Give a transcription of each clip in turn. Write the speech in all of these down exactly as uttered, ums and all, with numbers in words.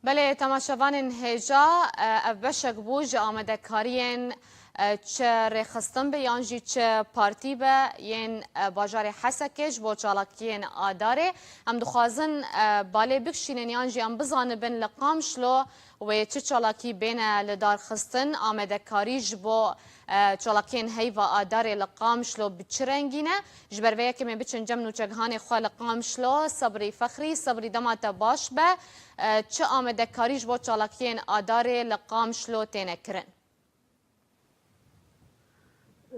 Belê, temaşevanên hêja, e, ev beşek bû ji amadekariyên, e, çi rêxistin be yan jî çi partî be yên, e, bajarê Hesekê ji bo çalakiyên Adarê. Em dixwazin, e, balê bikişînin yan jî em bizanibin li Qamişlo wê çi çalakî bêne li darxistin, amadekarî ji bo, e, çalakiyên heyva Adarê li Qamişlo bi çi rengî ne? Ji ber vê yekê em ê biçin cem nûçeghanê xwe li Qamişlo. Sebrî Fexrî, Sebrî, dema te baş be. E, çi amadekarî ji bo çalakiyên Adarê li Qamişlo têne kirin?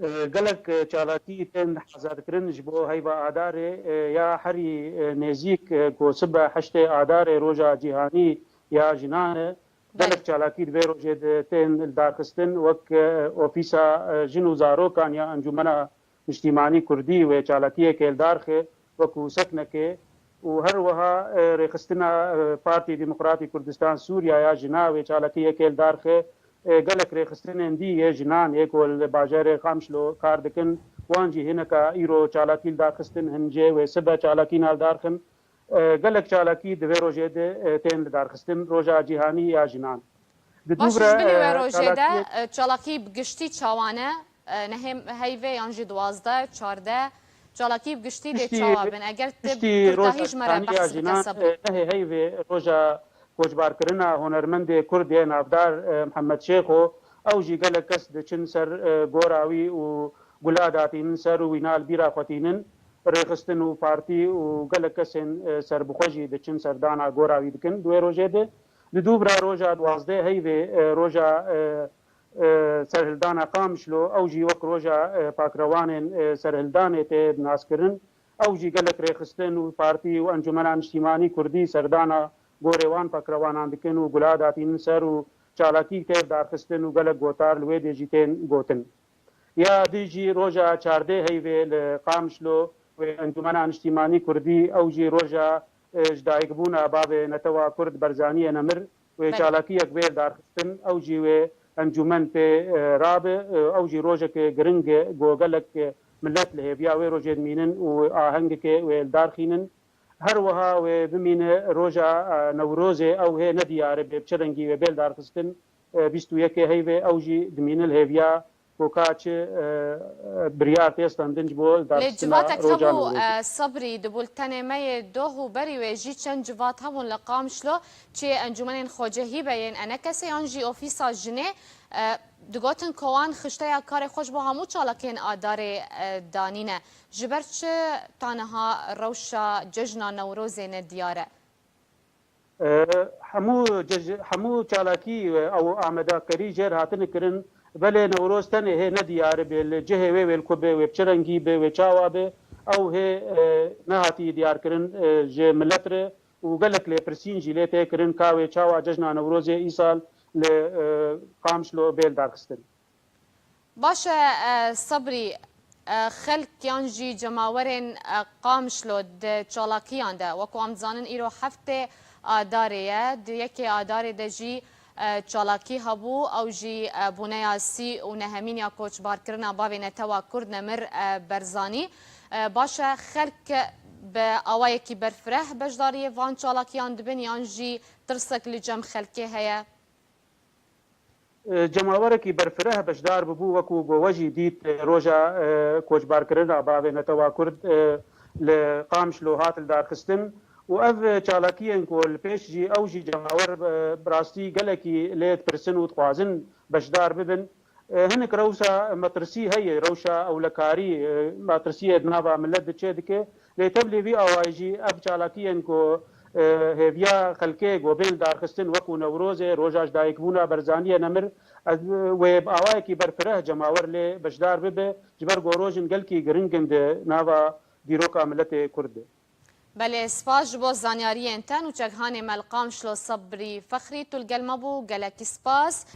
E, gelek, e, çalakî tên hazirkirin ji bo heyva Adarê, e, ya herî, e, nêzîk, e, ku sibe heştê Adarê roja cîhanî ya jinan e. Belê. Gelek çalakî di vê rojê de tên lidarxistin, wek, e, Ofîsa, e, Jin û Zarokan ya Encûmena Niştîmanî Kurdî wê çalakiyekê li dar xe, wekû seknekê û her wiha, e, rêxistina, e, Partî Demokratî Kurdistan Sûriya ya jina wê çalakiyekê li dar xe. E, gelek rêxistinên dî yê jinan yê ku li bajarê Qamişlo kar dikin, wan jî hineka îro çalakî li dar xistin, hin jê wê sibe çalakîna li dar xin. E, gelek çalakî di vê rojê de, e, tên lidarxistin, Roja Cîhanî ya Jinan. Di Baş, dûv re, ji bilî wê e, rojê de, çalakiyê e, çalakî bi giştî çawa ne? E, nehê heyvê yan jî duwazdeh, çardeh, çalakî bi giştî dê Giştî, çawa bin? Eger te giştî kurtahî Roja ji me re Cîhanî ya behs bike, Jinan, Sebrî. E, nehê heyvê Roja Koçbarkirina hunermendê Kurd yê navdar, e, Mihemed Şêxo, ew jî gelek kes diçin ser, e, gora wî û gula datînin ser û wîna li bîra xwe tînin. Rêxistin û partî û gelek kesên, e, serbixwe jî diçin serdana gora wî dikin di wê rojê de. Li dûv re roja duwazdeh heyvê, e, roja, e, e, serhildana Qamişlo, ew jî wek roja, e, pakrewanên, e, serhildanê tê naskirin. Ew jî gelek rêxistin û partî û Encûmena Niştîmanî Kurdî serdana gorê wan pakrewanan dikin û gula datînin ser û çalakî tê darxistin û gelek gotar li wê dê jî tên gotin. Ya dî jî roja çardeh heyvê li Qamişlo wê Encûmena Niştîmanî Kurdî, ew jî roja, e, ji dayikbûna bavê netewa Kurd Barzaniyê Nemir wê Belê. çalakiyek bê darxistin, ew jî wê encûmen pê, e, rabe, e, ew jî rojeke giring e, ku gelek, e, millet li hêviya wê rojê dimînin û ahengeke wê li dar xînin. Her wiha wê bimîne roja, e, Newrozê, ew hê nediyar e bê bi çi rengî wê bê li dar xistin, e, bîst û yekê heyvê, ew jî dimîne li hêviya ku ka çi, e, e, biryar tê standin ji bo li dar xistina roja Newrozê. Lê civatek hebû, e, Sebrî, di bultenê me yê doh û berî wê jî çend civat hebûn li Qamişlo, çi encûmenên xwecehî be yên enekesê yan jî ofîsa jinê, e, digotin ku wan xişteya karê xwe ji bo hemû çalakiyên Adarê, e, danîne. Ji ber çi ta niha rewşa cejna Newrozê nediyar e? E, hemû cej-, hemû çalakî, e, ew amadekarî jêr hatine kirin, belê Newroz tenê hê nediyar be, li cihê wê wê li ku be, wê bi çi rengî be, wê çawa be, ew hê, e, nehatî diyar kirin, e, ji milet re û gelek lêpirsîn jî lê tê kirin ka wê çawa cejna Newrozê îsal li, e, Qamişlo bê lidarxistin. Baş e, e, Sebrî, e, xelk yan jî cemawerên, e, Qamişlo di çalakiyan de, wekû em dizanin îro heftê Adarê ye, di yekê Adarê de jî, e, çalakî hebû, ew jî, e, bûneya sî û nehemîn ya koçbarkirina bavê netewa Kurd Nemir, e, Berzanî. E, baş e, xelk bi awayekî berfireh beşdariyê van çalakiyan dibin yan jî tirsek li cem xelkê heye? E, cemawerekî berfireh beşdar bibû, wekû ku we jî dît, e, roja, e, koçbarkirina bavê netewa Kurd, e, li Qamişlo hat lidarxistin û ev, e, çalakiyên ku li pêş jî ew jî cemawer, e, bi rastî gelekî lê dipirsin û dixwazin beşdar bibin. E, hinek rewşa metirsî heye, rewşa ewlekarî, e, metirsiyê di nava milet de çêdike. Lê tevlî vî awayî jî ev çalakiyên ku, e, hêviya xelkê ku bên lidarxistin wekû Newrozê, roja ji dayikbûna Berzaniyê Nemir, ez, wê bi awayekî berfireh cemawer lê beşdar bibe, ji ber ku rojên gelkî giring in di nava dîroka miletê Kurd de. Belê, spas ji bo zanyariyên te. Nûçeghanê me li Qamişlo Sebrî Fexrî, tu li gel me bû, gelekî spas.